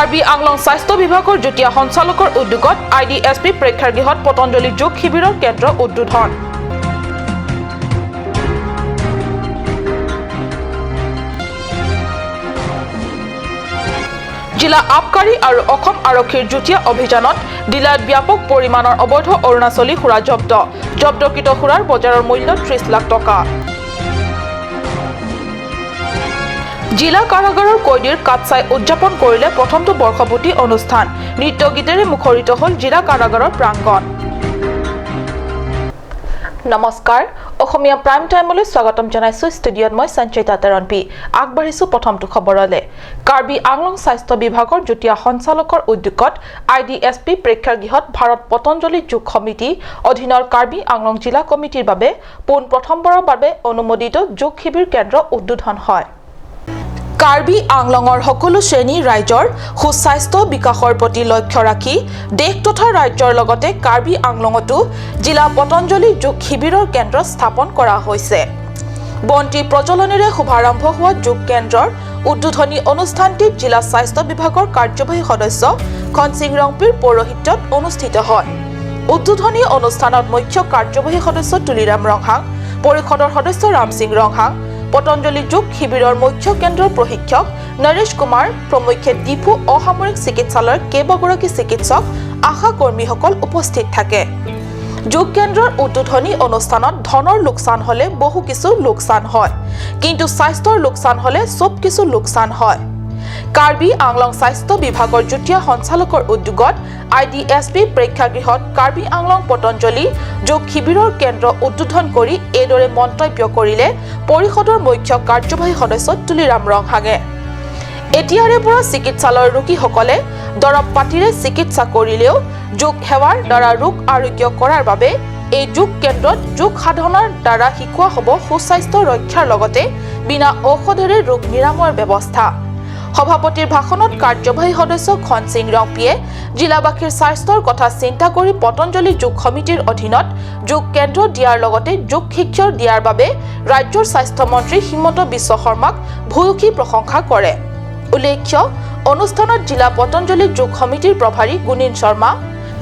কাৰ্বি আংলং স্বাস্থ্য বিভাগৰ যুটীয়া সঞ্চালকৰ উদ্যোগত আইডিএছপি প্ৰেক্ষাগৃহত পতঞ্জলি যোগ শিবিৰৰ কেন্দ্ৰ উদ্বোধন। জিলা আবকাৰী আৰু অসম আৰক্ষীৰ যুটীয়া অভিযানত ডিলাত ব্যাপক পৰিমাণৰ অবৈধ অৰুণাচলী সুৰা জব্দ। জব্দকৃত সুৰাৰ বজাৰৰ মূল্য 30 লাখ টকা। জিলা কাৰাগাৰৰ কয়দীৰ কাটচাই উদযাপন কৰিলে প্ৰথমটো বৰ্ষপূৰ্তি অনুষ্ঠান। নৃত্য গীতেৰে মুখৰিত হ'ল জিলা কাৰাগাৰৰ প্ৰাংগণ। নমস্কাৰ, অসমীয়া প্ৰাইম টাইমলৈ স্বাগতম জনাইছো। ষ্টুডিঅ'ত মই সঞ্চয়িতা তেৰণপি। আগবাঢ়িছো প্ৰথমটো খবৰলৈ। কাৰ্বি আংলং স্বাস্থ্য বিভাগৰ যুটীয়া সঞ্চালকৰ উদ্যোগত আইডিএছপি প্ৰেক্ষাগৃহত ভাৰত পতঞ্জলি যোগ সমিতি অধীনৰ কাৰ্বি আংলং জিলা কমিটিৰ বাবে পোন প্ৰথমবাৰৰ বাবে অনুমোদিত যোগ শিবিৰ কেন্দ্ৰ উদ্বোধন হয়। কাৰ্বি আংলঙৰ সকলো শ্ৰেণীৰ ৰাইজৰ সুস্বাস্থ্য বিকাশৰ প্ৰতি লক্ষ্য ৰাখি দেশ তথা ৰাজ্যৰ লগতে কাৰ্বি আংলঙতো জিলা পতঞ্জলি যোগ শিবিৰৰ কেন্দ্ৰ স্থাপন কৰা হৈছে। বন্তি প্ৰজ্বলনেৰে শুভাৰম্ভ হোৱা যোগ কেন্দ্ৰৰ উদ্বোধনী অনুষ্ঠানটিত জিলা স্বাস্থ্য বিভাগৰ কাৰ্যবাহী সদস্য খনসিং ৰংপিৰ পৌৰোহিত্যত অনুষ্ঠিত হয়। উদ্বোধনী অনুষ্ঠানত মুখ্য কাৰ্যবাহী সদস্য তুলিৰাম ৰংহাং, পৰিষদৰ সদস্য ৰামসিং ৰংহাং, পতঞ্জলি যোগ শিবিৰৰ মুখ্য কেন্দ্ৰৰ প্ৰশিক্ষক নৰেশ কুমাৰ প্ৰমুখ্যে ডিফু অসামৰিক চিকিৎসালয়ৰ কেইবাগৰাকী চিকিৎসক, আশা কৰ্মীসকল উপস্থিত থাকে। যোগ কেন্দ্ৰৰ উদ্বোধনী অনুষ্ঠানত ধনৰ লোকচান হ'লে বহু কিছু লোকচান হয়, কিন্তু স্বাস্থ্যৰ লোকচান হ'লে চব কিছু লোকচান হয়। কাৰ্বি আংলং স্বাস্থ্য বিভাগৰ যুটীয়া সঞ্চালকৰ উদ্যোগত আইডিএছপি প্ৰেক্ষাগৃহত কাৰ্বি আংলং পতঞ্জলি যোগ শিবিৰৰ কেন্দ্ৰ উদ্বোধন কৰি এইদৰে মন্তব্য কৰিলে পৰিষদৰ মুখ্য কাৰ্যবাহী সদস্য তুলিৰাম ৰংহাঙে। এতিয়াৰে পৰা চিকিৎসালয়ৰ ৰোগীসকলে দৰৱ পাতিৰে চিকিৎসা কৰিলেও যোগ সেৱাৰ দ্বাৰা ৰোগ আৰোগ্য কৰাৰ বাবে এই যোগ কেন্দ্ৰত যোগ সাধনাৰ দ্বাৰা শিকোৱা হ'ব সুস্বাস্থ্য ৰক্ষাৰ লগতে বিনা ঔষধেৰে ৰোগ নিৰাময়ৰ ব্যৱস্থা। সভাপতিৰ ভাষণত কাৰ্যবাহী সদস্য খনসিং ৰংপিয়ে জিলাবাসীৰ স্বাস্থ্যৰ কথা চিন্তা কৰি পতঞ্জলি যোগ সমিতিৰ অধীনত যোগ কেন্দ্ৰ দিয়াৰ লগতে যোগ শিক্ষক দিয়াৰ বাবে ৰাজ্যৰ স্বাস্থ্যমন্ত্ৰী হিমন্ত বিশ্ব শৰ্মাক ভূয়সী প্ৰশংসা কৰে। উল্লেখ্য, অনুষ্ঠানত জিলা পতঞ্জলি যোগ সমিতিৰ প্ৰভাৰী গুণীন শৰ্মা,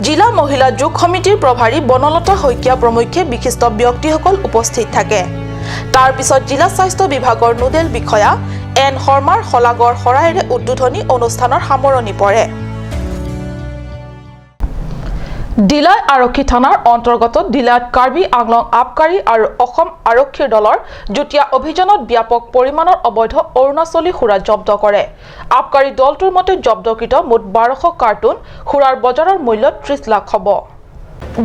জিলা মহিলা যোগ সমিতিৰ প্ৰভাৰী বনলতা শইকীয়া প্ৰমুখ্যে বিশিষ্ট ব্যক্তিসকল উপস্থিত থাকে। তাৰ পিছত জিলা স্বাস্থ্য বিভাগৰ নোডেল বিষয়া এন শৰ্মাৰ শলাগৰ শৰাইৰে উদ্বোধনী অনুষ্ঠানৰ সামৰণি পৰে। ডিলাই আৰক্ষী থানাৰ অন্তৰ্গত ডিলাইত কাৰ্বি আংলং আবকাৰী আৰু অসম আৰক্ষীৰ দলৰ যুটীয়া অভিযানত ব্যাপক পৰিমাণৰ অবৈধ অৰুণাচলী সুৰা জব্দ কৰে। আবকাৰী দলটোৰ মতে জব্দকৃত মুঠ 1200 কাৰ্টুন সুৰাৰ বজাৰৰ মূল্য 30 লাখ হ'ব।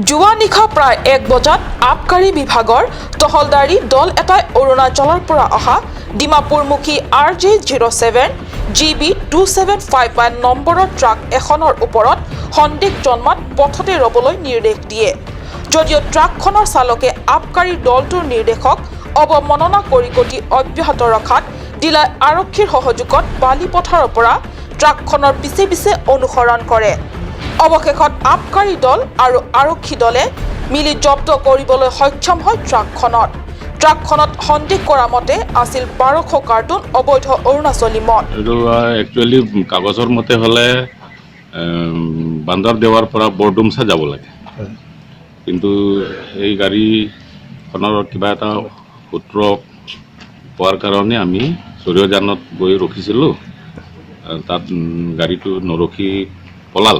যোৱা নিশা প্ৰায় 1 বজাত আবকাৰী বিভাগৰ টহলদাৰী দল এটাই অৰুণাচলৰ পৰা অহা ডিমাপুৰমুখী RJ 07 GB 2751 নম্বৰৰ ট্ৰাক এখনৰ ওপৰত সন্দেহ জন্মাত পথতে ৰ'বলৈ নিৰ্দেশ দিয়ে। যদিও ট্ৰাকখনৰ চালকে আবকাৰী দলটোৰ নিৰ্দেশক অৱমাননা কৰি গতি অব্যাহত ৰখাত ডিলাই আৰক্ষীৰ সহযোগত বালিপথাৰৰ পৰা ট্ৰাকখনৰ পিছে পিছে অনুসৰণ কৰে। অৱশেষত আবকাৰী দল আৰু আৰক্ষী দলে মিলি জব্দ কৰিবলৈ সক্ষম হয় ট্ৰাকখনত। ট্ৰাকখনত সন্দেহ কৰা মতে আছিল 1200 কাৰ্টুন অবৈধ অৰুণাচলী মদ। এইটো একচুৱেলি কাগজৰ মতে হ'লে বান্দৰদেৱাৰ পৰা বৰডুমচা যাব লাগে, কিন্তু এই গাড়ীখনৰ কিবা এটা সূত্ৰ পোৱাৰ কাৰণে আমি চৰিয়জানত গৈ ৰখিছিলোঁ। তাত গাড়ীটো নৰখি পলাল।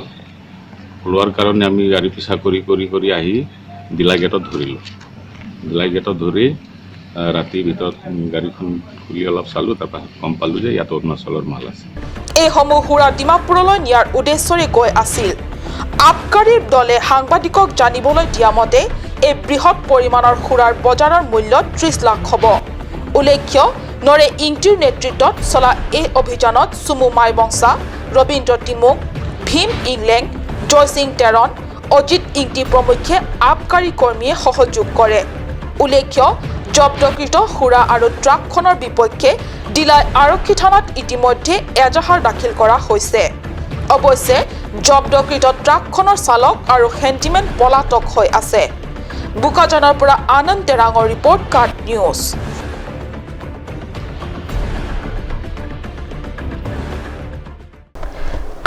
পলোৱাৰ কাৰণে আমি গাড়ী পিছা কৰি কৰি কৰি আহি ডিলাই গেটত ধৰিলোঁ। ডিলাই গেটত ধৰি ৰাতিৰ ভিতৰত গাড়ীখন খুলি অলপ চালোঁ। তাৰপাছত গম পালোঁ যে ইয়াত অৰুণাচলৰ মাল আছে। এইসমূহ সুৰা ডিমাপুৰলৈ নিয়াৰ উদ্দেশ্যৰে গৈ আছিল। আবকাৰীৰ দলে সাংবাদিকক জানিবলৈ দিয়া মতে এই বৃহৎ পৰিমাণৰ সুৰাৰ বজাৰৰ মূল্য 30 লাখ হ'ব। উল্লেখ্য, নৰে ইংটিৰ নেতৃত্বত চলা এই অভিযানত চুমু মাইবংচা, ৰবীন্দ্ৰ টিমুং, ভীম ইংলেং, জয়সিং টেৰণ, অজিত ইংটি প্ৰমুখ্যে আবকাৰী কৰ্মীয়ে সহযোগ কৰে। উল্লেখ্য, জব্দকৃত সুৰা আৰু ট্ৰাকখনৰ বিপক্ষে ডিলাই আৰক্ষী থানাত ইতিমধ্যে এজাহাৰ দাখিল কৰা হৈছে। অৱশ্যে জব্দকৃত ট্ৰাকখনৰ চালক আৰু হেণ্ডিমেন পলাতক হৈ আছে। বোকাজানৰ পৰা আনন্দ তেৰাঙৰ ৰিপৰ্ট, কাৰ্ট নিউজ।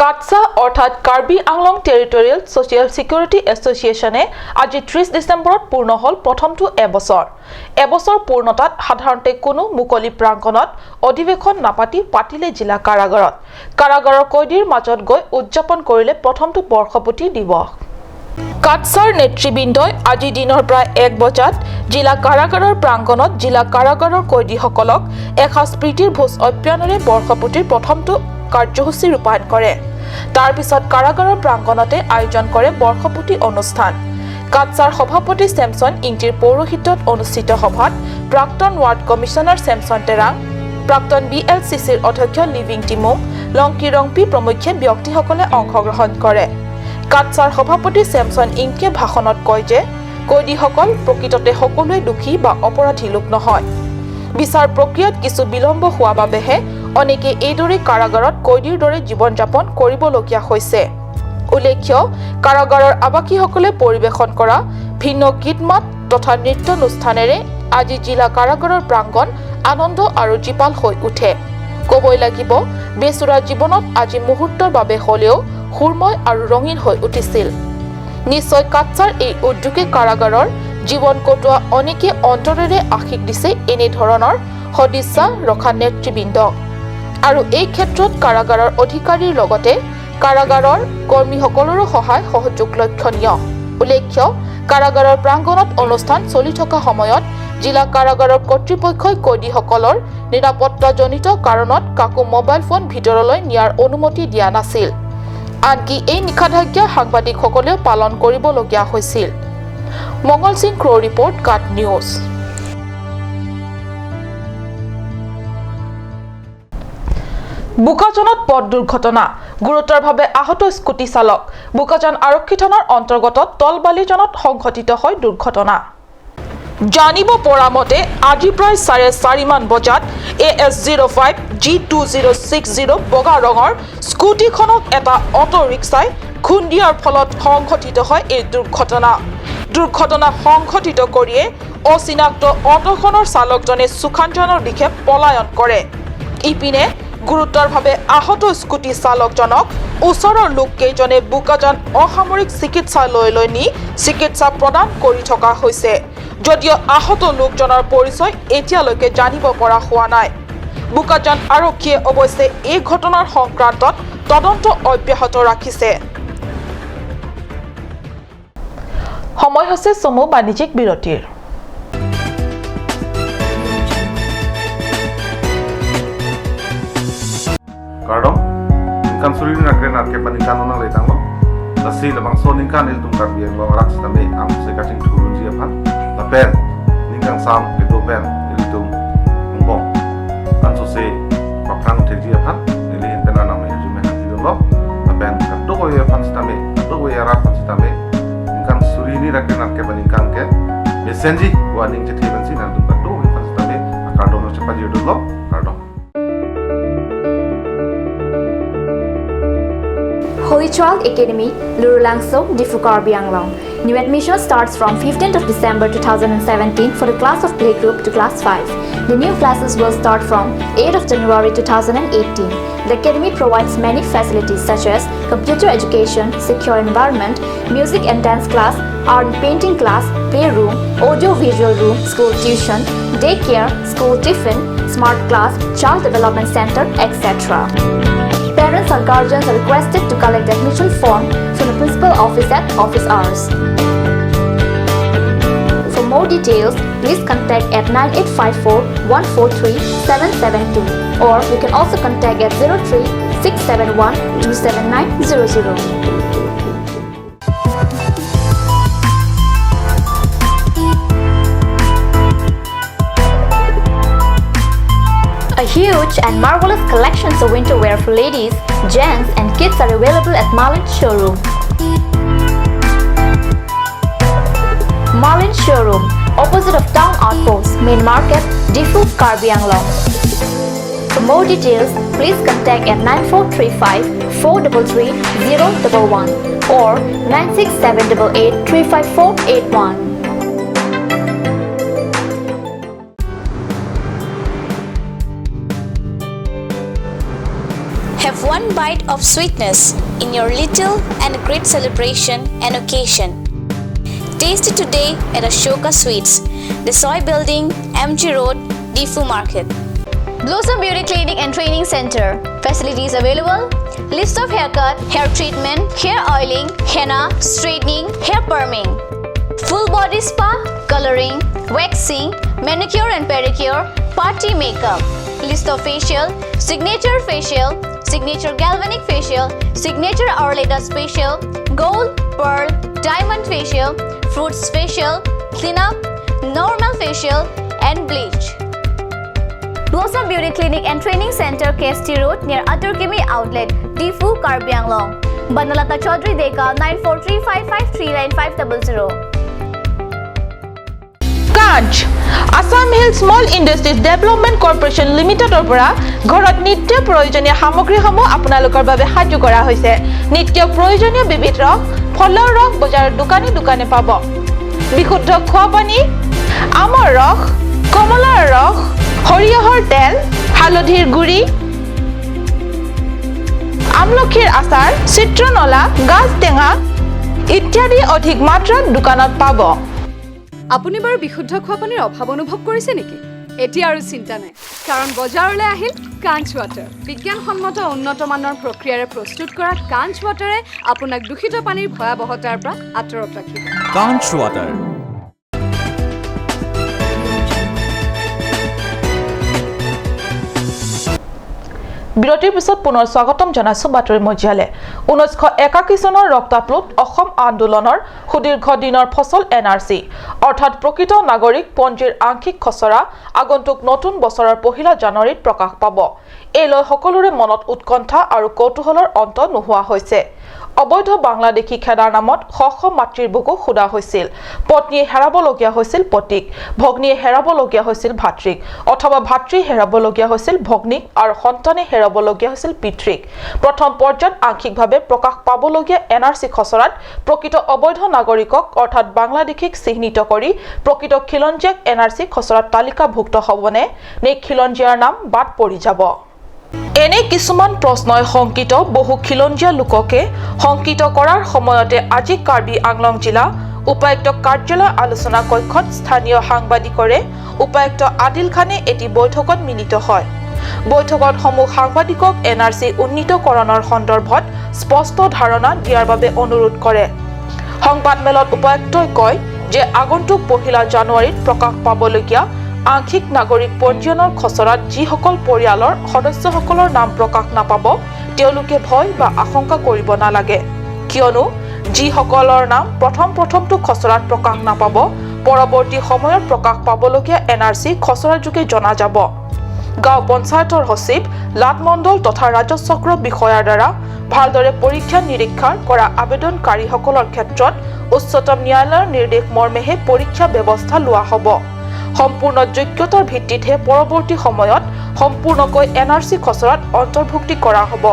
কাটছা অৰ্থাৎ Karbi Anglong territorial social security এছ'চিয়েশ্যনে আজি 30 ডিচেম্বৰত পূৰ্ণ হ'ল প্ৰথমটো এবছৰ। এবছৰ পূৰ্ণতাত সাধাৰণতে কোনো মুকলি প্ৰাংগণত অধিৱেশন নাপাতি পাতিলে জিলা কাৰাগাৰত। কাৰাগাৰৰ কয়দীৰ মাজত গৈ উদযাপন কৰিলে প্ৰথমটো বৰ্ষপূৰ্তি দিৱস। কাটছাৰ নেতৃবৃন্দই আজি দিনৰ প্ৰায় 1 বজাত জিলা কাৰাগাৰৰ প্ৰাংগণত জিলা কাৰাগাৰৰ কয়দীসকলক এসাঁজ প্ৰীতিৰ ভোজ আপ্যায়নেৰে বৰ্ষপূৰ্তিৰ প্ৰথমটো কাৰ্যসূচী ৰূপায়ণ কৰে। তাৰ পিছত কাৰাগাৰৰ প্ৰাংগণতে আয়োজন কৰে বৰ্ষপূৰ্তি অনুষ্ঠান। কাটছাৰ সভাপতি চেমছন ইংটিৰ পৌৰোহিত্যত অনুষ্ঠিত সভাত প্ৰাক্তন ৱাৰ্ড কমিছনাৰ চেমছন টেৰাং, প্ৰাক্তন বি এল চি চিৰ অধ্যক্ষ লিভিং টিমুং, লংকি ৰংপি প্ৰমুখ্যে ব্যক্তিসকলে অংশগ্ৰহণ কৰে। কাটছাৰ সভাপতি চেমছন ইংটিয়ে ভাষণত কয় যে কয়দীসকল প্ৰকৃততে সকলোৱে দোষী বা অপৰাধী লোক নহয়। বিচাৰ প্ৰক্ৰিয়াত কিছু বিলম্ব হোৱা বাবেহে অনেকে এইদৰে কাৰাগাৰত কয়দীৰ দৰে জীৱন যাপন কৰিবলগীয়া হৈছে। উল্লেখ্য, কাৰাগাৰৰ আৱাসীসকলে পৰিৱেশন কৰা ভিন্ন গীত মাত তথা নৃত্যানুষ্ঠানেৰে আজি জিলা কাৰাগাৰৰ প্ৰাংগণ আনন্দ আৰু জীপাল হৈ উঠে। ক'বই লাগিব, বেচুৰা জীৱনত আজি মুহূৰ্তৰ বাবে হ'লেও সুৰময় আৰু ৰঙীন হৈ উঠিছিল। নিশ্চয় কাটছাৰ এই উদ্যোগে কাৰাগাৰৰ জীৱন কটোৱা অনেকে অন্তৰেৰে আশীষ দিছে এনেধৰণৰ সদিচ্ছা ৰখা নেতৃবৃন্দক। আৰু এই ক্ষেত্ৰত কাৰাগাৰৰ অধিকাৰীৰ লগতে কাৰাগাৰৰ কৰ্মীসকলৰো সহায় সহযোগ লক্ষণীয়। উল্লেখ্য, কাৰাগাৰৰ প্ৰাংগণত অনুষ্ঠান চলি থকা সময়ত জিলা কাৰাগাৰৰ কৰ্তৃপক্ষই কয়দীসকলৰ নিৰাপত্তাজনিত কাৰণত কাকো মোবাইল ফোন ভিতৰলৈ নিয়াৰ অনুমতি দিয়া নাছিল। আনকি এই নিষেধাজ্ঞা সাংবাদিকসকলেও পালন কৰিবলগীয়া হৈছিল। মংগল সিং ক্ৰ' ৰিপৰ্ট, কাট নিউজ। বোকাজানত পথ দুৰ্ঘটনা, গুৰুতৰভাৱে আহত স্কুটি চালক। বোকাজান আৰক্ষী থানাৰ অন্তৰ্গত তলবালিজানত সংঘটিত হয় দুৰ্ঘটনা। জানিব পৰা মতে, আজি প্ৰায় 4:30মান বজাত AS 05 G 2060 বগা ৰঙৰ স্কুটিখনক এটা অটো ৰিক্সাই খুন্দিয়াৰ ফলত সংঘটিত হয় এই দুৰ্ঘটনা। দুৰ্ঘটনা সংঘটিত কৰিয়ে অচিনাক্ত অটোখনৰ চালকজনে সুখানজানৰ দিশে পলায়ন কৰে। ইপিনে গুৰুতৰভাৱে আহত স্কুটি চালকজনক ওচৰৰ লোককেইজনে বোকাজান অসামৰিক চিকিৎসালয়লৈ নি চিকিৎসা প্ৰদান কৰি থকা হৈছে যদিও আহত লোকজনৰ পৰিচয় এতিয়ালৈকে জানিব পৰা হোৱা নাই। বোকাজান আৰক্ষীয়ে অৱশ্যে এই ঘটনাৰ সংক্ৰান্তত তদন্ত অব্যাহত ৰাখিছে। সময় হৈছে চমু বাণিজ্যিক বিৰতিৰ। Kardong kan surin rakre narke paning kanona le tanglo la si la bang so ning kan il tum kar biang long rak stame am se ka ching thuru ji aphan la pen ning kan sam ke do pen il tum bong kan so se pa phang the ji aphan ni le hin pen na me ju me han ti lo la pen kan do ko ye phan stame do ko ye ra phan stame ning kan suri ni rakre narke paning kan ke mesenji wa ning che the ban si na tum ka do phan stame kardong no chepa ji do lo kardong. Holy Child Academy, Lurulangso, Diphu Karbi Anglong. New admission starts from 15th of December 2017 for the class of playgroup to class 5. The new classes will start from 8th of January 2018. The academy provides many facilities such as computer education, secure environment, music and dance class, art and painting class, playroom, audio visual room, school tuition, daycare, school tiffin, smart class, child development center, etc. Parents or guardians are requested to collect the admission form from the principal office at office hours. For more details, please contact at 9854 143 772 or you can also contact at 03 671 27900. A huge and marvelous collections of winter wear for ladies, gents and kids are available at Marlin Showroom. Marlin Showroom, opposite of Town Outpost, Main Market, Diphu, Karbi Anglong. For more details, please contact at 9435 433 011 or 96788 35481. Have Have one bite of sweetness in your little and great celebration and occasion. Taste it today at Ashoka Sweets, the Soy Building, MG Road, Diphu Market. Blossom Beauty Clinic and Training Center. Facilities available: list of haircut, hair treatment, hair oiling, henna, straightening, hair perming, full body spa, coloring, waxing, manicure and pedicure, party makeup. List of facial: signature facial, signature galvanic facial, signature Orleda facial, gold, pearl, diamond facial, fruits facial, clean up, normal facial and bleach. Blossom Beauty Clinic and Training Center, KST Road, near Aturkimi Outlet, Diphu, Karbi Anglong. Banalata Chaudhary Deka, 9435539500. কাঞ্চ Assam hill small industries development corporation লিমিটেডৰ পৰা ঘৰত নিত্য প্ৰয়োজনীয় সামগ্ৰীসমূহ আপোনালোকৰ বাবে সাজু কৰা হৈছে। নিত্য প্ৰয়োজনীয় বিবিধ ৰস, ফলৰ ৰস বজাৰৰ দোকানে দোকানে পাব। বিশুদ্ধ খোৱা পানী, আমৰ ৰস, কমলাৰ ৰস, সৰিয়হৰ তেল, হালধিৰ গুড়ি, আমলখিৰ আচাৰ, চিত্ৰনলা, গাজ টেঙা ইত্যাদি অধিক মাত্ৰাত দোকানত পাব। আপুনি বাৰু বিশুদ্ধ খোৱা পানীৰ অভাৱ অনুভৱ কৰিছে নেকি? এতিয়া আৰু চিন্তা নাই, কাৰণ বজাৰলৈ আহিল কাঞ্চ ৱাটাৰ। বিজ্ঞানসন্মত উন্নত মানৰ প্ৰক্ৰিয়াৰে প্ৰস্তুত কৰা কাঞ্চ ৱাটাৰে আপোনাক দূষিত পানীৰ ভয়াৱহতাৰ পৰা আঁতৰত ৰাখিব। Conch Water. বিৰতিৰ পিছত পুনৰ স্বাগতম জনাইছো বাতৰি মজিয়ালে। 1981 চনৰ ৰক্তাপ্লুত অসম আন্দোলনৰ সুদীৰ্ঘ দিনৰ ফচল এন আৰ চি, অৰ্থাৎ প্ৰকৃত নাগৰিক পঞ্জীৰ আংশিক খচৰা আগন্তুক নতুন বছৰৰ 1 জানুৱাৰীত প্ৰকাশ পাব। এই লৈ সকলোৰে মনত উৎকণ্ঠা আৰু কৌতূহলৰ অন্ত নোহোৱা হৈছে। অবৈধ বাংলাদেশী খেদাৰ নামত শ শ মাতৃৰ বুকু সুদা হৈছিল, পত্নীয়ে হেৰাবলগীয়া হৈছিল পতিক, ভগ্নীয়ে হেৰাবলগীয়া হৈছিল ভাতৃক, অথবা ভাতৃয়ে হেৰাবলগীয়া হৈছিল ভগ্নীক আৰু সন্তানে হেৰাবলগীয়া হৈছিল পিতৃক। প্ৰথম পৰ্যায়ত আংশিকভাৱে প্ৰকাশ পাবলগীয়া এন আৰ চি খচৰাত প্ৰকৃত অবৈধ নাগৰিকক, অৰ্থাৎ বাংলাদেশীক চিহ্নিত কৰি প্ৰকৃত খিলঞ্জীয়াক এন আৰ চি খচৰাত তালিকাভুক্ত হ'বনে নে খিলঞ্জীয়াৰ নাম বাদ পৰি যাব, এনে কিছুমান প্ৰশ্নই শংকিত বহু খিলঞ্জীয়া লোককে শংকিত কৰাৰ সময়তে আজি কাৰ্বি আংলং জিলা উপায়ুক্ত কাৰ্যালয় আলোচনা কক্ষত স্থানীয় সাংবাদিকৰে উপায়ুক্ত আদিল খানে এটি বৈঠকত মিলিত হয়। বৈঠকত সমূহ সাংবাদিকক এন আৰ চি উন্নীতকৰণৰ সন্দৰ্ভত স্পষ্ট ধাৰণা দিয়াৰ বাবে অনুৰোধ কৰে। সংবাদমেলত উপায়ুক্তই কয় যে আগন্তুক 1 জানুৱাৰীত প্ৰকাশ পাবলগীয়া আংশিক নাগৰিক পঞ্জীয়নৰ খচৰাত যিসকল পৰিয়ালৰ সদস্যসকলৰ নাম প্ৰকাশ নাপাব, তেওঁলোকে ভয় বা আশংকা কৰিব নালাগে। কিয়নো যিসকলৰ নাম প্ৰথম প্ৰথমটো খচৰাত প্ৰকাশ নাপাব, পৰৱৰ্তী সময়ত প্ৰকাশ পাবলগীয়া এন আৰ চি খচৰা যোগে জনা যাব। গাঁও পঞ্চায়তৰ সচিব, লাট মণ্ডল তথা ৰাজহ চক্ৰ বিষয়াৰ দ্বাৰা ভালদৰে পৰীক্ষা নিৰীক্ষা কৰা আবেদনকাৰীসকলৰ ক্ষেত্ৰত উচ্চতম ন্যায়ালয়ৰ নিৰ্দেশ মৰ্মেহে পৰীক্ষা ব্যৱস্থা লোৱা হ'ব। সম্পূৰ্ণ যোগ্যতাৰ ভিত্তিতহে পৰৱৰ্তী সময়ত সম্পূৰ্ণকৈ এন আৰ চি খচৰাত অন্তৰ্ভুক্তি কৰা হ'ব।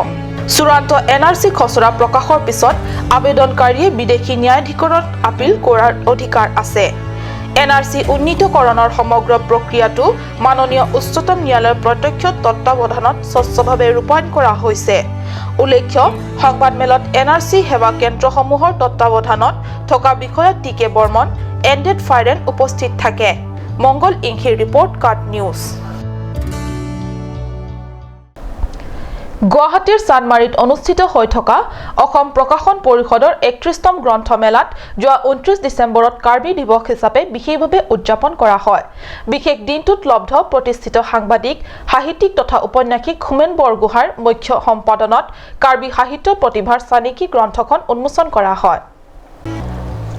চূড়ান্ত এন আৰ চি খচৰা প্ৰকাশৰ পিছত আবেদনকাৰীয়ে বিদেশী ন্যায়াধিকৰণত আপিল কৰাৰ অধিকাৰ আছে। এন আৰ চি উন্নীতকৰণৰ সমগ্ৰ প্ৰক্ৰিয়াটো মাননীয় উচ্চতম ন্যায়ালয়ৰ প্ৰত্যক্ষ তত্বাৱধানত স্বচ্ছভাৱে ৰূপায়ণ কৰা হৈছে। উল্লেখ্য, সংবাদমেলত এন আৰ চি সেৱা কেন্দ্ৰসমূহৰ তত্বাৱধানত থকা বিষয়া টি কে বৰ্মন, এণ্ডেড ফাইৰেন উপস্থিত থাকে। মংগল ইংহিৰ ৰিপৰ্ট, কাট নিউজ। গুৱাহাটীৰ চানমাৰীত অনুষ্ঠিত হৈ থকা অসম প্ৰকাশন পৰিষদৰ 31তম গ্ৰন্থমেলাত যোৱা 29 ডিচেম্বৰত কাৰ্বি দিৱস হিচাপে বিশেষভাৱে উদযাপন কৰা হয়। বিশেষ দিনটোত লব্ধ প্ৰতিষ্ঠিত সাংবাদিক, সাহিত্যিক তথা উপন্যাসিক হোমেন বৰগোহাঁইৰ মুখ্য সম্পাদনাত কাৰ্বি সাহিত্য প্ৰতিভাৰ চানেকি গ্ৰন্থখন উন্মোচন কৰা হয়।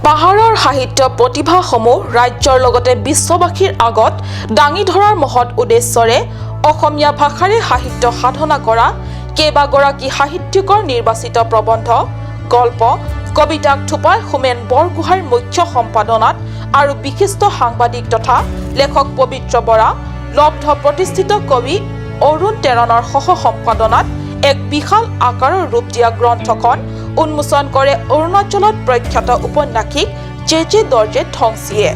পাহাৰৰ সাহিত্য প্ৰতিভাসমূহ ৰাজ্যৰ লগতে বিশ্ববাসীৰ আগত দাঙি ধৰাৰ মহৎ উদ্দেশ্যৰে অসমীয়া ভাষাৰে সাহিত্য সাধনা কৰা কেইবাগৰাকী সাহিত্যিকৰ নিৰ্বাচিত প্ৰবন্ধ, গল্প, কবিতাক থোপাই হোমেন বৰগোহাঁইৰ মুখ্য সম্পাদনাত আৰু বিশিষ্ট সাংবাদিক তথা লেখক পবিত্ৰ বৰা, লব্ধ প্ৰতিষ্ঠিত কবি অৰুণ টেৰণৰ সহ সম্পাদনাত এক বিশাল আকাৰৰ ৰূপ দিয়া গ্ৰন্থখন উন্মোচন কৰে অৰুণাচলত প্ৰখ্যাত উপন্যাসিক জে জে দৰ্জে ঠংচিয়ে।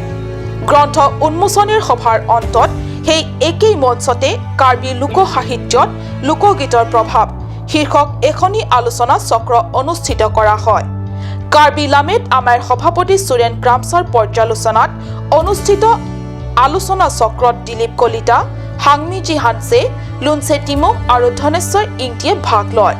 গ্ৰন্থ উন্মোচনীৰ সভাৰ অন্তত সেই একেই মঞ্চতে কাৰ্বি লোক সাহিত্যত লোকগীতৰ প্ৰভাৱ শীৰ্ষক এখনি আলোচনা চক্ৰ অনুষ্ঠিত কৰা হয়। কাৰ্বি লামেত আমাৰ সভাপতি সুৰেন ক্ৰামছাৰ পৰ্যালোচনাত অনুষ্ঠিত আলোচনা চক্ৰত দিলীপ কলিতা, হাংমিজি হানছে, লুনছে টিমুং আৰু ধনেশ্বৰ ইংটিয়ে ভাগ লয়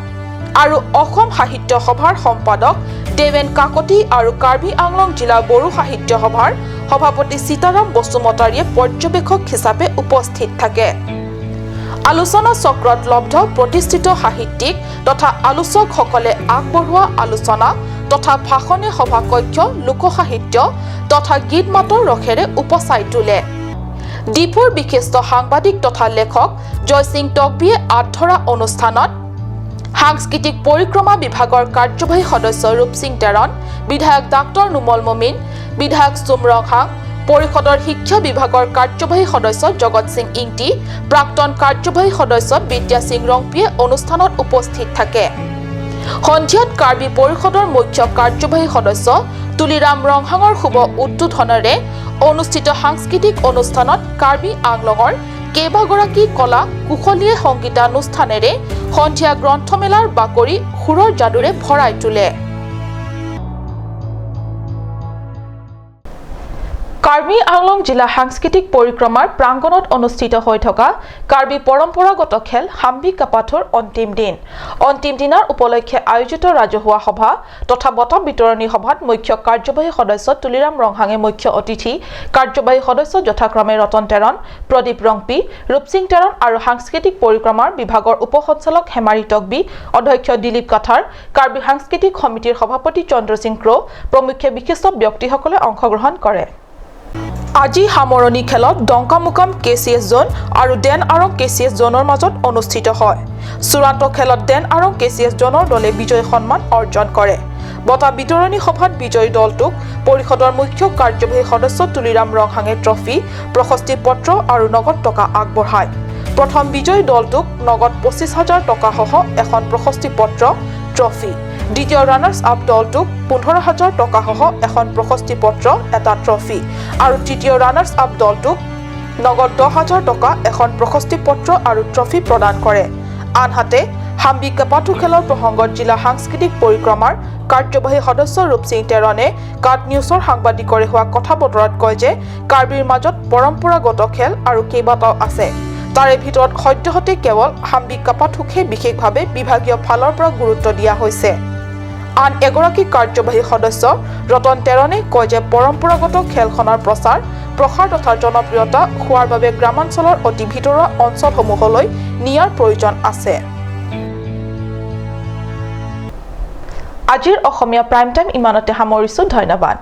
আৰু অসম সাহিত্য সভাৰ সম্পাদক দেৱেন কাকতি আৰু কাৰ্বি আংলং জিলা বড়ো সাহিত্য সভাৰ সভাপতি সীতাৰাম বসুমতাৰীয়ে পৰ্যবেক্ষক হিচাপে উপস্থিত থাকে। আলোচনা চক্ৰত লব্ধ প্ৰতিষ্ঠিত সাহিত্যিক তথা আলোচকসকলে আগবঢ়োৱা আলোচনা তথা ভাষণে সভাকক্ষ লোকসাহিত্য তথা গীত মাতৰ ৰসেৰে উপচাই তোলে। ডিফুৰ বিশিষ্ট সাংবাদিক তথা লেখক জয়সিং টকবিয়ে আঁত ধৰা অনুষ্ঠানত সাংস্কৃতিক পৰিক্ৰমা বিভাগৰ কাৰ্যবাহী সদস্য ৰূপসিং টেৰণ, বিধায়ক ডাক্তৰ নোমল মমিন, বিধায়ক চুম ৰংহাং, পৰিষদৰ শিক্ষা বিভাগৰ কাৰ্যবাহী সদস্য জগত সিং ইংটি, প্ৰাক্তন কাৰ্যবাহী সদস্য বিদ্যা সিং ৰংপিয়ে অনুষ্ঠানত উপস্থিত থাকে। সন্ধিয়াত কাৰ্বি পৰিষদৰ মুখ্য কাৰ্যবাহী সদস্য তুলিৰাম ৰংহাঙৰ শুভ উদ্বোধনেৰে অনুষ্ঠিত সাংস্কৃতিক অনুষ্ঠানত কাৰ্বি আংলঙৰ কেইবাগৰাকী কলা কুশলীয়ে সংগীতানুষ্ঠানেৰে সন্ধিয়া গ্ৰন্থমেলাৰ বাকৰি সুৰৰ যাদুৰে ভৰাই তোলে। কাৰ্বি আংলং জিলা সাংস্কৃতিক পৰিক্ৰমাৰ প্ৰাংগণত অনুষ্ঠিত হৈ থকা কাৰ্বি পৰম্পৰাগত খেল হাম্বি কাপাথুৰ অন্তিম দিন। অন্তিম দিনাৰ উপলক্ষে আয়োজিত ৰাজহুৱা সভা তথা বঁটা বিতৰণী সভাত মুখ্য কাৰ্যবাহী সদস্য তুলিৰাম ৰংহাঙে মুখ্য অতিথি, কাৰ্যবাহী সদস্য যথাক্ৰমে ৰতন টেৰণ, প্ৰদীপ ৰংপি, ৰূপসিং টেৰণ আৰু সাংস্কৃতিক পৰিক্ৰমাৰ বিভাগৰ উপ সঞ্চালক হেমাৰী টকবি, অধ্যক্ষ দিলীপ কাথাৰ, কাৰ্বি সাংস্কৃতিক সমিতিৰ সভাপতি চন্দ্ৰ সিং ক্ৰ প্ৰমুখ্যে বিশিষ্ট ব্যক্তিসকলে অংশগ্ৰহণ কৰে। আজি সামৰণি খেলত ডংকামুকাম কে চি এছ জোন আৰু ডেন আৰং কে চি এছ জোনৰ মাজত অনুষ্ঠিত হয়। চূড়ান্ত খেলত ডেন আৰং কে চি এছ জোনৰ দলে বিজয়ী সন্মান অৰ্জন কৰে। বঁটা বিতৰণী সভাত বিজয়ী দলটোক পৰিষদৰ মুখ্য কাৰ্যবাহী সদস্য তুলিৰাম ৰংহাঙে ট্ৰফি, প্ৰশস্তি পত্ৰ আৰু নগদ টকা আগবঢ়ায়। প্ৰথম বিজয়ী দলটোক নগদ 25,000 টকাসহ এখন প্ৰশস্তি পত্ৰ, ট্ৰফি, দ্বিতীয় ৰানাৰ্ছ আপ দলটোক 15,000 টকাসহ এখন প্ৰশস্তি পত্ৰ, এটা ট্ৰফি আৰু তৃতীয় ৰানাৰ্ছ আপ দলটোক নগদ 10,000 টকা, এখন প্ৰশস্তি পত্ৰ আৰু ট্ৰফি প্ৰদান কৰে। আনহাতে হাম্বি কাপাথু খেলৰ প্ৰসংগত জিলা সাংস্কৃতিক পৰিক্ৰমাৰ কাৰ্যবাহী সদস্য ৰূপসিং টেৰণে কাট নিউজৰ সাংবাদিকৰে হোৱা কথা বতৰাত কয় যে কাৰ্বিৰ মাজত পৰম্পৰাগত খেল আৰু কেইবাটাও আছে, তাৰে ভিতৰত সদ্যহতে কেৱল হাম্বি কাপাথুকহে বিশেষভাৱে বিভাগীয় ফালৰ পৰা গুৰুত্ব দিয়া হৈছে। আন এগৰাকী কাৰ্যবাহী সদস্য ৰতন টেৰণে কয় যে পৰম্পৰাগত খেলখনৰ প্ৰচাৰ প্ৰসাৰ তথা জনপ্ৰিয়তা হোৱাৰ বাবে গ্ৰামাঞ্চলৰ অতি ভিতৰুৱা অঞ্চলসমূহলৈ নিয়াৰ প্ৰয়োজন আছে। আজিৰ অসমীয়া প্ৰাইম টাইম ইমানতে সামৰিছোঁ। ধন্যবাদ।